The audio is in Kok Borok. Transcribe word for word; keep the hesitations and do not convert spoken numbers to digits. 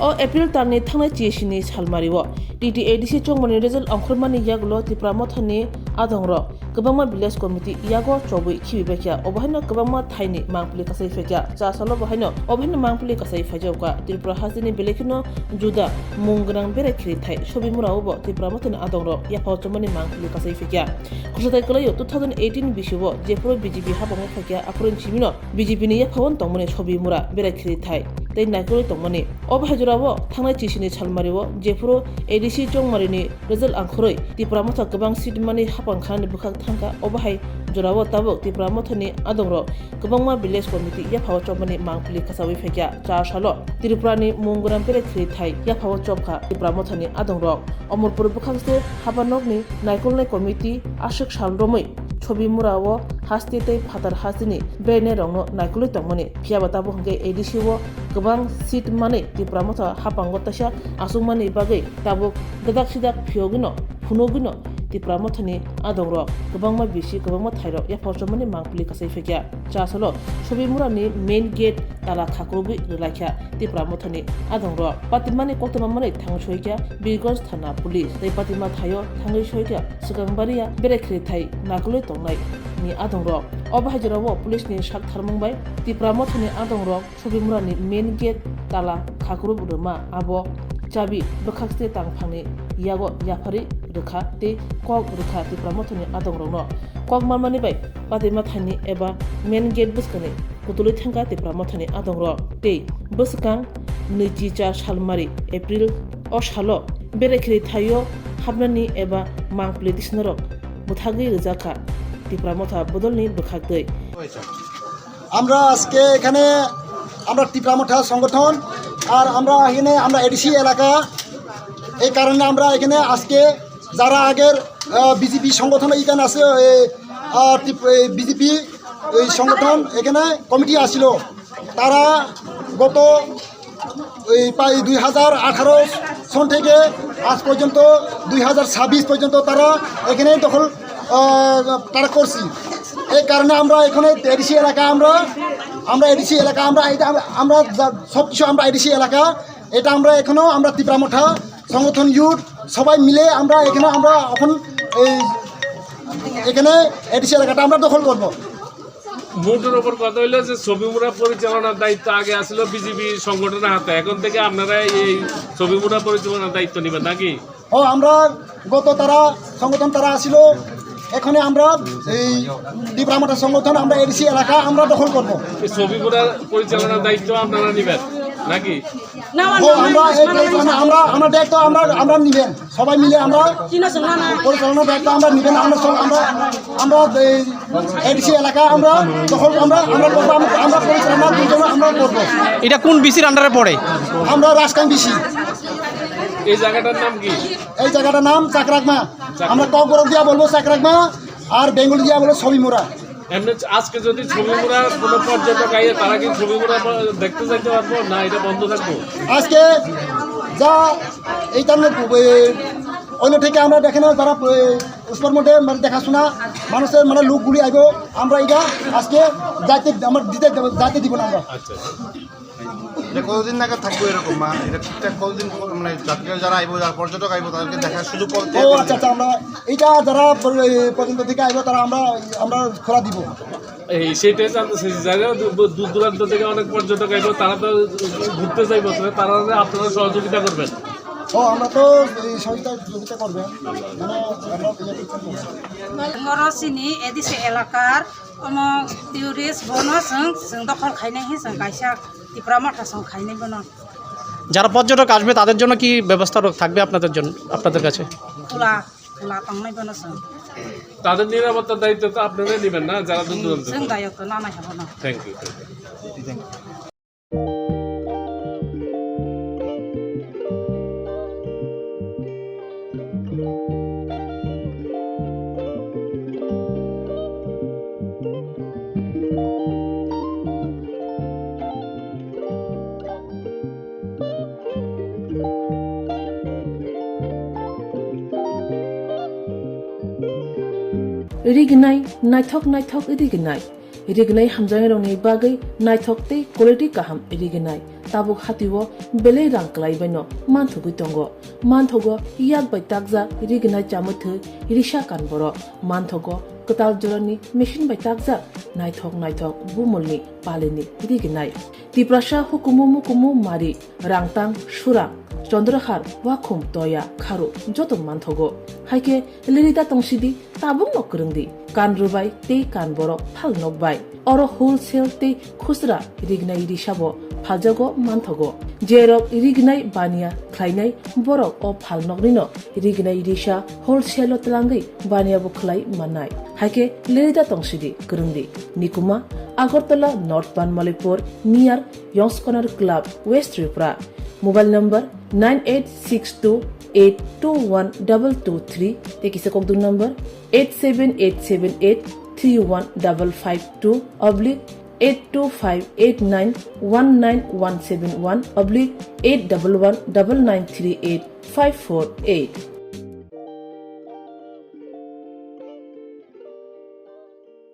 O April talni thangnai chisini salmario T T A D C chongmani result ongkhormani yagulo Tipra Mothani adongrok kwbangma village committee yago chobwi khibibaikha. Obohaino kwbangma thaini mangpili kasai phaikha. Cha salo bohaino obohaino mangpili kasai phaijakha. Tripura hasteni belai kheno juda mung gwnang berai khiri thai Sobimura obo Tipra Mothani adongrok yaphao chobmani mangpili kasai phaikha. Khoshatai kwlaio two thousand eighteen bisio jephuru B J P habango phaikha, aphuru simino B J P ni yaphao tongmani Sobimura berai khiri thai tei naikolwi tongmani. Obo hai jorao thangnai chisini salmario jephuru A D C chongmarini result angkhorwi Tipra Motha kwbang seat mani hapang khanani bwkhak thangkha. Obo hai jorao tabuk Tipra Mothani adongrok kwbangma village committee yaphao chobmani mangpili kasawi phaikha. Char salo Tripurani mung gwnang berai khiri thai yaphao chobkha Tipra Mothani adongrok. Omorpur bwkhakste habanokni naikolnai committee aswk sal romwi Sobimura o haste tei phatar hasteni berainairokno naikolwi tongmani. Phiyaba tabuk hwnkhe A D C o kwbang seat manwi Tipra Motha hapango teisa achukmani bagwi tabuk dadak sidak phiyogwino phunugwino Tipra Mothani adongrok kwbangma bisi kwbangma thairok yaphao chobmani mangpili kasai phaikha. Cha salo Sobimurani main gate tala khakrubwi rwlaikha Tipra Mothani adongrok. Patimani koktwma manwi thangwi soikha Birganj thana police tei patima thaio thangwi soikha swkang baria berai khiri thai naikolwi tongnai ni adongrok. Obo hai jorao police ni sak tharmung bai Tipra Mothani adongrok Sobimurani main gate tala khakrub rwma abo chabi bwkhakste tangphangni yago yapharwi rwkha tei kok rwkha Tipra Mothani adongrokno. Kok manmani bai patima thaini eba main gate bwskangni kutulwi thangkha Tipra Mothani adongrok tei bwskang nwichi cha salmari April o salo berai khiri thaio hapnani eba mangpili tisnorok bwthagwi rwjakha Tipra Motha bodolni bwkhak twi. আমরা আজকে এখানে, আমরা টিপরা মথা সংগঠন, আর আমরা এখানে, আমরা এডিসি এলাকা, এই কারণে আমরা এখানে আজকে যারা আগের বিজেপি সংগঠন এখানে আছে, বিজেপি এই সংগঠন এখানে কমিটি আসিল, তারা গত ওই প্রায় দুই হাজার আঠারো সন থেকে আজ পর্যন্ত দুই হাজার ছাব্বিশ পর্যন্ত তারা এখানে দখল, আহ, তারা করছি। এই কারণে আমরা এখানে এডিসি এলাকা, আমরা, আমরা এডিসি এলাকা, আমরা এটা, আমরা যা, সব কিছু আমরা এডিসি এলাকা, এটা আমরা এখনো আমরা তিপ্রা মথা সংগঠন ইউথ সবাই মিলে আমরা এখানে, আমরা এখন এই এখানে এডিসি এলাকাটা আমরা দখল করব। মোটের উপর কথা হইলো যে ছবিমুড়া পরিচালনার দায়িত্ব আগে আসিল বিজেপি সংগঠনের হাতে, এখন থেকে আপনারা এই ছবিমুড়া পরিচালনার দায়িত্ব নেবেন নাকি? ও, আমরা গত তারা সংগঠন তারা আসিল, এখানে আমরা এই তিপ্রা মথা সংগঠন আমরা এডিসি এলাকা আমরা দখল করব। এই ছবিমুড়া পরিচালনার দায়িত্ব আপনারা নেবেন নাকি? না, না, ও, না, আমরা না, এই না, পরিচালনা, না, আমরা, আমরা দায়িত্ব আমরা, আমরা নিবেন, সবাই মিলে আমরা পরিচালনার দায়িত্ব আমরা নিবেন, আমরা সব, আমরা, আমরা এই এডিসি এলাকা আমরা দখল, আমরা, আমরা করবো, আমরা, আমরা পরিচালনা দুজন আমরা করবো। এটা কোন বিসির আন্ডারে পড়ে? আমরা রাজকান বিসি। এই জায়গাটার নাম কি? এই জায়গাটার নাম চাকরাকমা। চাকরাকমা। আমরা ককবরক দিয়া বলবো চাকরাকমা, আর বেঙ্গলি দিয়া বলবো ছবিমুড়া। এমনি আজকে যদি ছবিমুড়া কোনো পর্যটক আইয়ে, তারা কি ছবিমুড়া প-, দেখতে যাইতে পারবো না এটা বন্ধ থাকবো? আজকে যা এইটা নিয়ে, এ, অন্য থেকে আমরা দেখে না, যারা, এ, স্পট মধ্যে মানে দেখাশোনা মানুষের মানে লোকগুলি আইবো, আমরা এটা আজকে যাইতে, আমরা দিতে, যাইতে দিব না আমরা। আচ্ছা, আচ্ছা। এটা কতদিন নাগাদ থাকবো এরকম? মা, এটা ঠিকঠাক কতদিন প-, মানে যাত্রীরা যারা আইবো, যারা পর্যটক আইবো, তাদেরকে দেখার সুযোগ কত? ও আচ্ছা, আচ্ছা, আমরা এটা যারা প-, এই পর্যন্ত থেকে আইবো, তারা আমরা, আমরা খোলা দিব। এই সেটাই জানতে চাইছি, যারা দূ-, দূর দূরান্ত থেকে অনেক পর্যটক আইবো, তারা তো ঘুরতে যাইবো, তাহলে তারা আপনারা সহযোগিতা করবেন। ও, আমরা তো এই সহযোগিতা, সহযোগিতা করবেন, মানে আমরা ইয়ে করতে পারবো। Borosini edise elakar omo tourist bono chwng, chwng dokhol khainai hi chwng kaisa Tipra Motha chwng khainai bono। যারা পর্যটক আসবে তাদের জন্য কি ব্যবস্থা র-, থাকবে আপনাদের জন্য, আপনাদের কাছে? Khula, khula tongnai bono chwng। তাদের নিরাপত্তার দায়িত্ব তো আপনারাই নেবেন না, যারা দূর দূরান্ত থেকে? Chwng dayokto nanai ha bono। Thank you, thank you. Rignai, naithok naithok rignai. Rignai hamjaknairokni bagwi naithok tei quality kaham rignai. tabuk hatio belai rang kwlai baino manthogwi tongo. Manthogo yak bai takjak rignai chamwi thwi risa kan borok. Manthogo kwtal jorani machine bai takjak naithok naithok bumulni palini rignai. Tiprasa hukumu mukumu mari, rangtang, surang, chondrahar, wakhum, toya, kharu joto manthogo. Haikhe lirida tongsidi tabukno kwrwngdi. Kan rwbai tei kan borok phal nokbai. Oro wholesale tei khusra rignai risabo phaljago manthogo. Jerok rignai baniya khlainai borok o phalnoknino rignai risa wholesale-o twlangwi baniya bo khlai mannai. Haikhe lirida tongsidi kwrwngdi. Nikuma, Agartala North Banmalipur, near Yongskonar Club, West Tripura. Mobile number nine eight six two eight two one double two three, tei kisa kokdung number eight seven eight seven eight three one double five two oblique eight two five eight nine one nine one seven one oblique eight double one double nine three eight five four eight.